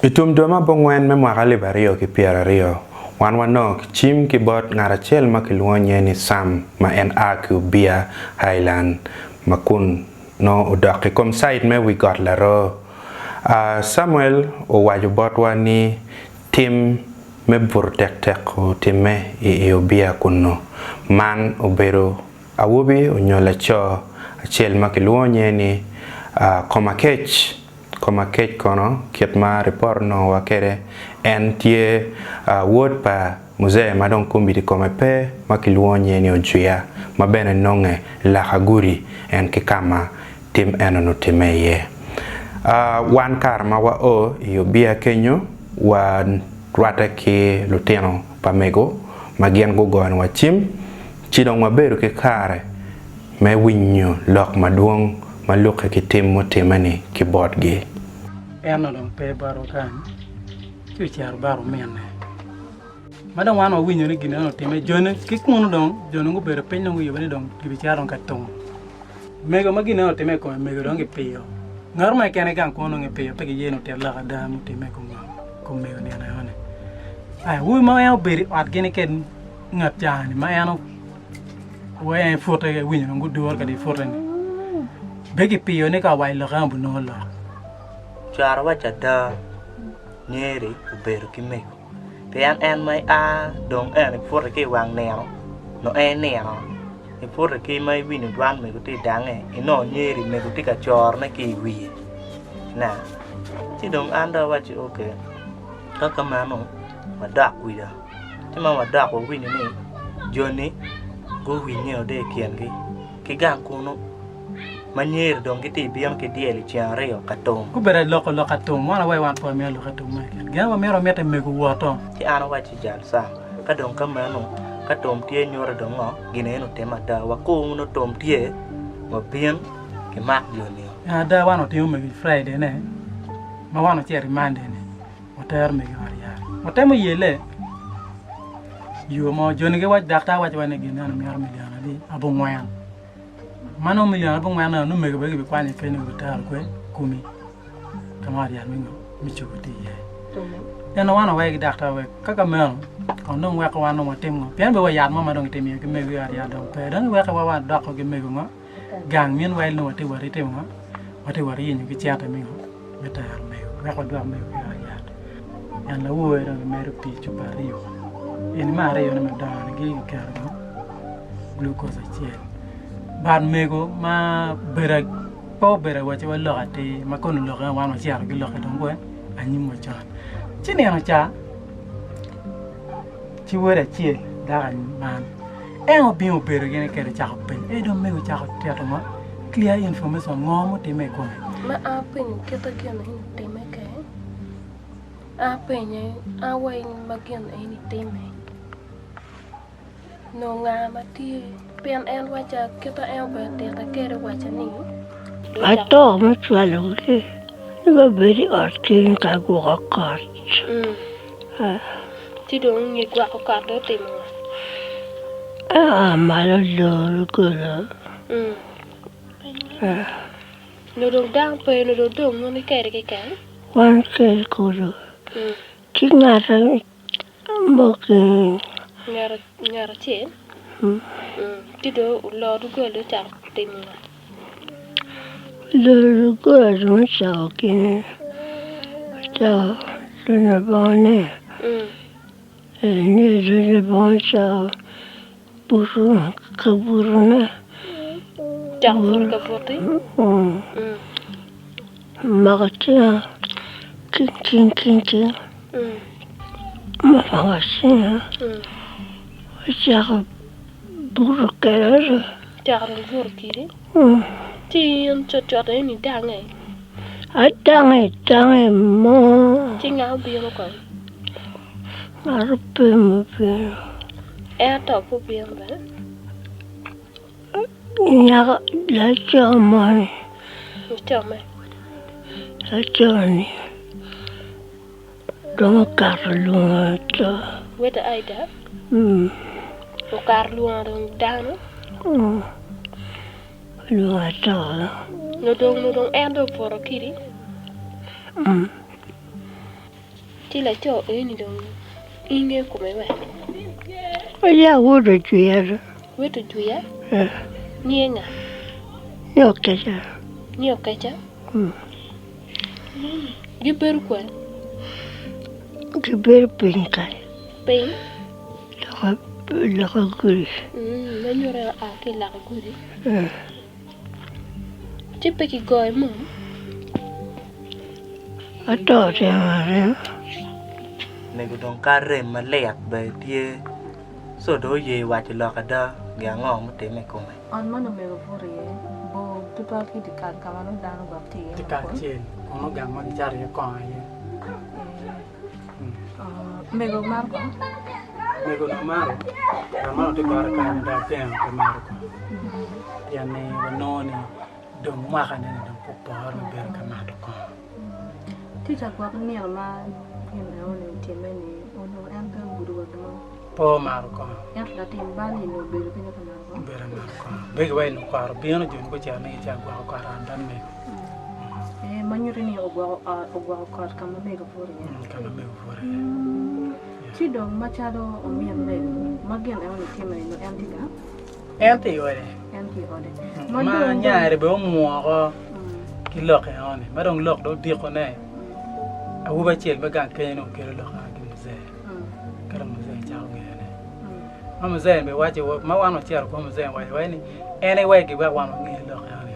I tum dwe me abongwen me mwaka alip aryo ki pyeraryo, wan wanongo ki cim ki bot ngat acel ma kilwongo nyinge ni Sam ma en a ki Ubia Highland ma kun nongo odok i kom cait me wi got Laroo. Samuel owaco botwa ni tim me buto tektek otimme i i Ubia kunnu. Man obedo awobi onyo laco acel ma kilwongo nyinge ni Komakec. Komakec kono, kit ma ripot onongowa kwede, en tye wod pa Muzee ma dong kombeddi kome pe ma kilwongo nyinge ni Ojwiya ma bene nonge i laka gudi en ki ka ma tim enoni otimme iye. Wan kare ma wao i Obia kenyo, warwatte ki lutino pa mego ma gin gugoniwa cim ci dong wabedo ki kare me winyo lok madwong ma lukke ki tim mutimme-ni ki botgi. En onongo pe botwa kany, ci ocito bot ominne. Ma dong wan wawinyo ni gin meno otimme, jone ki kunu dong jo dong gubedo piny dong guyubbe ni dong gibicito dong ka tum. Mego ma gin meno otimme i kome mego dong gipiyo. Ngat mo keken i gang kunu dong gipiyo pe giye ni otit lok ada mutimme i kom mego nino enoni. Awobi ma en obedo i ot gin ki ngat ca-ni ma en Wee en pute iwinyo dong guduro kadi pute ni be kipiyo ni ka owaco lok en obinongo lok. Cwara waco ada nyeri obedo ki mego pien en ma ia dong en ipute ki i wang nino nongo en inino ipute ki ma iwinyo dwan mego tye dange inongo nyeri mego tye ka corone ki i wiye ineno ci dong an dong awaci ok ka kumeno wadok kwija. Ci ma wadok wawinyo ni joni guwinnye i kingi ki gang kunu ma nyeri dong gitye ka bino ki dyel i ceng aryo ka tum. Gubedo loko lok atum, wan awaci wan pe wamito lok atum mo keken, gin wamito wamito mego woto. Ci an awacci jal Sam, ka dong ka meno, ka tum tye nyuto dong ngo, gin eni otimme ada, wakur nongo tum tye, wabin kimak joni-o. Ada wan watimo mego i Friday ne, ma wan wacito i Monday ni. Watero mege i ot yat. Watemo yelle yo mo. Joni giwaco, daktar waco wa ni gin eno mito milion adi? Abongwen. Ma nongo milion abongwen eno nongo mege bene gibikwanyo kenyo gibitero kwe kumi ka ma ot yat me ngo me cobo tye iye. Ento wan waweko ki daktar wek ka kameno kong dong weko wan dong watim ngo pien bene wa yat mo ma dong gitye miyo ki mego i ot yat dong pe dong giweko wa wadoko ki mego ngo gang meanwhile nongo watye wot itimo ngo watye wot yenyo ki cente me ngo me tero mego wek wadwok mego ki ot yat en lawoyo dong gimedo pii cupa aryo eni me aryone madongo ni giketo ngo glucose acel but mego ma bedo pe obedo awaci wa lok atir ma kono lok eno wan wacito ki lokke dong kwe anyim wa con ci nino ca ci wode acel dako man En obino obedo gin kede ocako penyo, ee dong mego ocako tito ngo clear information ngo mutime i kome. Ma a penyo kite gin eni time kede, a penye a wai ma gin eni time nongo nga ma tye pien en waca kite en obedo tite kede waca ni. Ato me cwalogi ni gubed i ot keny ka gwoko kot. Ci dong i nge gwoko kot dong otimo ngo? Aa malo loro golo. Nyo dong dano pe nyo dong dong wun kede keken? Wan kede kulu. Ki ngat mo keken. Ngat acel? Ci dong olor doggola dong ocako timo ngo? Oloro doggola dong ocako kine, ocako donyo bongone, ni donyo bongo ocako buto kabutone, Ocako buto kabuti? Omako cinga king king king king, omako cinga ocako buto kweda. Ocako dong buto kidi. Ci in cutcut aye ni idange? Adange dange mo. Ci nga obino kong? Ngat pe mubino. Ento pe obino bene? Nyako laco moni. Laco me? Laco-ni. Dong okato lwongo to. Weta Aida okato lwongo dong dano. Lwongo ato. Nyo dong nyo dong en dong obuto kidi. Ci laco eni dong inge kome we? Oya wod ojwia. Wod ojwia? Nyinge nga? Ni okeca. Ni okeca? Gibedo kwene? Gibedo piny kany. Piny? Loka gudi. Ma nyuto en oa ki i laka gudi? Ci pe kigoye mo? Ato tyen aryo. Mego dong ka rem malit bene tye, co dong oye waco lok ada gin ango mutimme i kome. Ot man omego obuto iye bor tutwal ki i dyekal ka ma nongo dano gwok tye iye Tye kacel kun nongo gang ma kicato iye kongo aye. Mego mato kongo? Mego onongo mato, ngat man tye bote kany dok agengo pe mato kongo pien ni wanongo ni dong mwakane-ni dong pe opore me bedo ka mato kongo. Tica gwok nino ma gin enoni otimme-ni onongo en pe ogudo wa gin mo? Pe omato kongo. Ento latim bal-li onongo obedo kenyo ka mato kongo? Obedo ka mato kongo. Begi wa i lukwaro obino jo ni gucito ni gicito gwoko kot an bene mego. Ee, ma nyuto ni ogwoko ot, ogwoko kot ka ma mego obuto iye. Ka ma mego obuto iye. Ci dong macalo omin mego ma gin enoni timme-ni nongo en tye ka? En tye i ode. En tye i ode. Ma nyare bene omwoko ki lok enoni, ma dong lok dong odikone, awobi acel me gang kenyo dong okelo lok aa ki muzee, ka dong muzee cako ngeyone. Ma muzee bene waco, ma wan wacito kwo muzee owaco wa ni en aye wek giwek wan wange lok enoni.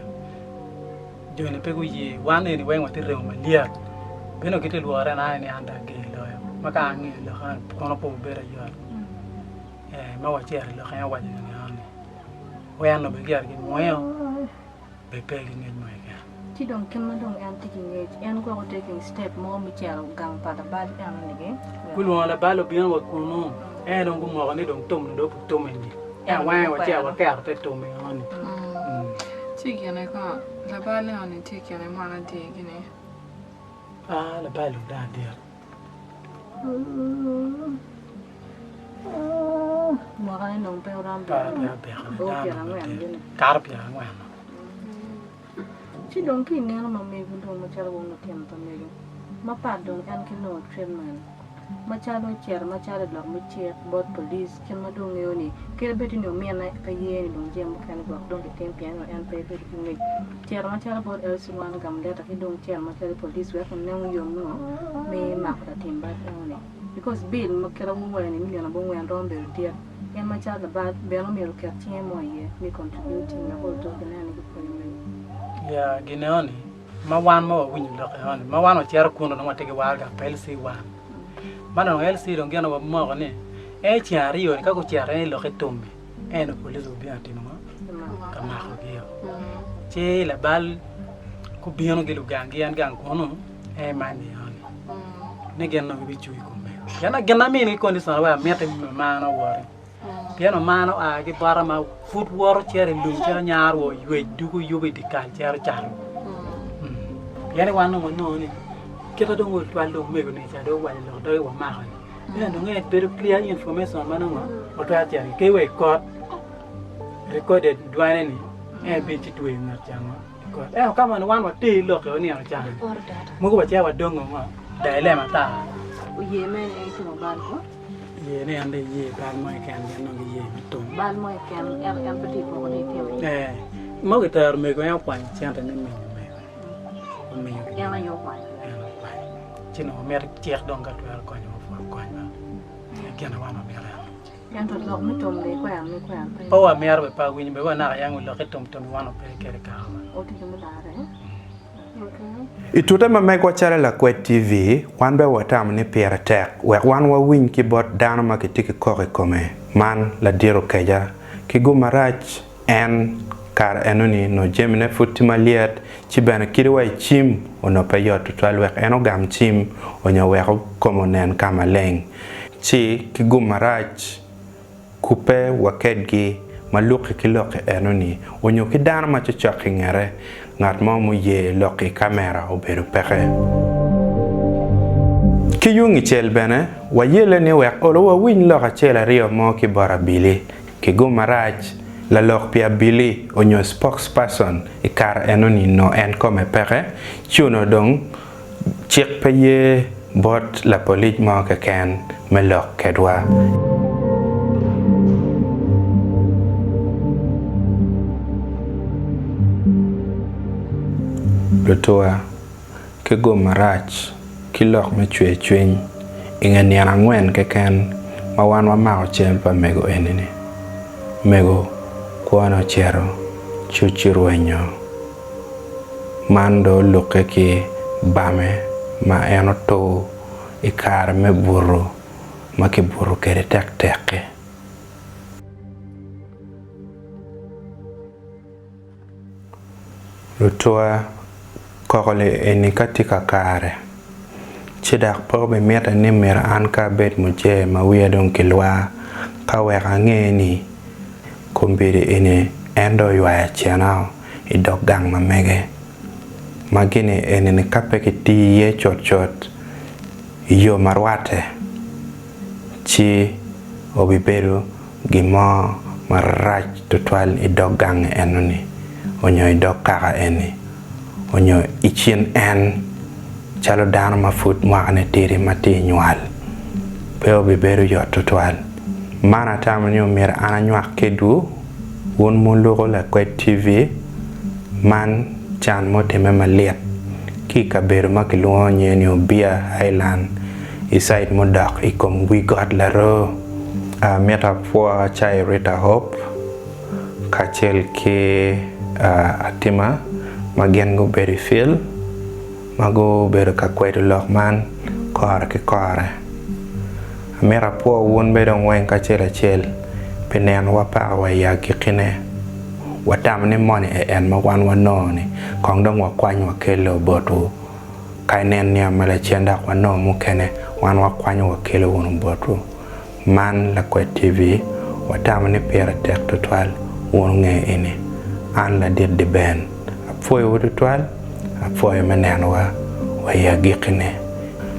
Joni pe guye, wan eni weng watye remo malyet, bene gitye lwore en aye ni an dong ager loyo, ma ka angeyo lok enoni kono pe obedo ayot. Ee, ma wacito i lok en owaco ni ni weno bene gire gimwoyo bene pe ki ngec mo keken. Ci dong kit ma dong en tye ki ngec, en gwok o taking step mo me cito gang pa labal eno-ni gi? Gulwongo labal obino wa kunu, en dong gumoko ni dong tum-ni dong obi tum eni. En wange wacito waketo te tum eno-ni. Ci gine kono, labal eno-ni tye i kine mwaka adi gini? Ah, labal dong dano adit. Mwakane dong pe oromo pyerangwen. Kato pyerangwen. Ci dong ki ineno ma mego dong macalo wun lutino pa mego mapat dong en ki nongo treatment macalo cito macalo i lok me cik bot police kit ma dong ngeyo ni kadi bed ni omine pe ye ni dong jami mukene gwok dong kitim pien nongo en pe ebedo ki ngec cito macalo bot LC one gamo leta ki dong cito macalo i police wek onengo yo mo me mako latim bal eno ni because bill ma kite ma wuwaco ni million abongwen romo bedo dit en macalo labal bene omyero oket cinge mo iye me contributing wek odoki ineno ni gipwonyo mego. Ya gin eno ni ma wan ma wawinyo lok eno ni ma wan wacito kunu dong watye ki waraga pa LC one ma dong LC dong gin wamoko ni en ceng aryo ni ka gucito en i lok i tum-mi ento police obino timo ngo ka makogi-o ci labal gubino ki lugang-gi en gang kunu en imanye eno ni gin dong gibicung i kom mego pien gin ma amini ki condition wek amiti mamana owoti pien mamana oa ki bota ma pud woto cito i lum cito nyaro wa oywec dugo yubo i dye kal cito cato pien ni wan dong wanongo ni kite dong otwal dong omego-ni ca dong owaco lok doge wamako-ni ento dong en bedo clear information ma nongo watwero cito ki wa i kot recorded dwane-ni en bino ci tweyo ngat ca ngo i kot ento ka ma wan water lok-ki nino ca mogo wacito wadongo ngo dilema ata. Oye mere en timo bal ko. Ye ni en dong iye bal mo keken gin dong giye me tum. Bal mo keken ento en pe tye ka koko ni etimo. Ee, ma kitero mego en okwanyo cente me miyo mego. Omiyo. En aye okwanyo. En okwanyo. Ci nongo mito cik dong ka twero konyowa pud okonywa. Gin ma wan wamito eno. Ento lok me tum ni ikwero ni ikwero pe. Pe wamito bene pe awinyo bene wa naka yang lok i tum tum wan wape kede kakawa. Otico me larre. I tute ma megwa calo Lakwed TV, wan bene watamo ni pire tek wek wan wawiny ki bot dano ma kitye ki koko i kome man ladit okeca ki gum marac en kare enoni nongo jamine pud tye malyet ci bene kadi wa i cim onongo pe yot tutwal wek en ogam cim onyo wek kome onen ka maleng ci ki gum marac Kubbe wa kedgi ma lukke ki lok enoni onyo ki dano ma cocok i ngete, ngat mo muye lok i kamera obedo peke. Ki yung icel bene, wayelle ni wek olo wawiny lok acel aryo mo ki bot abili. Ki gum marac, lalok pi abili onyo spokesperson i kare enoni nongo en kome peke, ci onongo dong cik pe ye. bot lapolic mo keken me lok kedwa. Lutuwa ki gum marac ki lok me cwer cwiny i nge nino angwen keken ma wan wamako cal pa mego eni-ni, mego kwone ocito ci ocirwenyo. Man dong olukke ki bame ma en otur i kare me buto ma kibuto kwede tektek-ki. Lutwa koko eni ka tye kakare ci dok pe obimitte ni myero an ka abed muje ma wiya dong kilwar ka wek ange ni kombeddi eni en dong oywayo cena i dog gang ma mege ma gini eni-ni ka pe kitiyo iye cutcut i yo ma rwatte ci obibedo gin mo marac tutwal i dog gange enoni onyo i dog kaka eni onyo i cin en calo dano ma pud mwakane tidi ma tye i nywal pe obibedo yot tutwal. Man atamo ni omyero an anywak kedwu wun muluko lakwed TV man can mutime malit ki i kabedo ma kilwongo nyinge ni Obia Island i cait mudok i kom wi got Laroo. Amito apwo Cai Rita Hope kacel ki Atima ma gin gubedo i fil ma gubedo ka kwedo lok man kore ki kore. Amito apwo wun bene dong weng kacel acel pi nenowa paka wa i agikkine. Watamo ni moni aye en ma wan wanongo-ni, kong dong wakwany wakelle botwu. Ka inen niang ma lacen dok wanongo mukene, wan wakwanyo wakelo wunu botwu. Man Lakwed TV, watamo ni pire tek tutwal wun wunge eni. An Ladit Deben. Apwoyowu tutwal, apwoyo me nenowa wa i agikkine.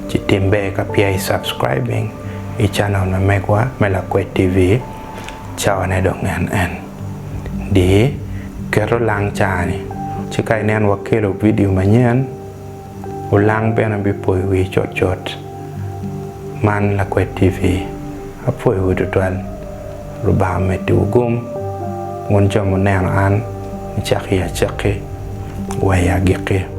Ci tim ber ka peya i subscribing i channel ma megwa me Lakwed TV, cawane dong en en. Di keto lang caa-ni, ci ka inen wakelo vidio manyen, Olang bene bipoyo wii cutcut. Man Lakwed TV, apwoyowu tutwal. Lubanga omeddiwu gum, wun jo muneno an nicako i acakki wa i agikki.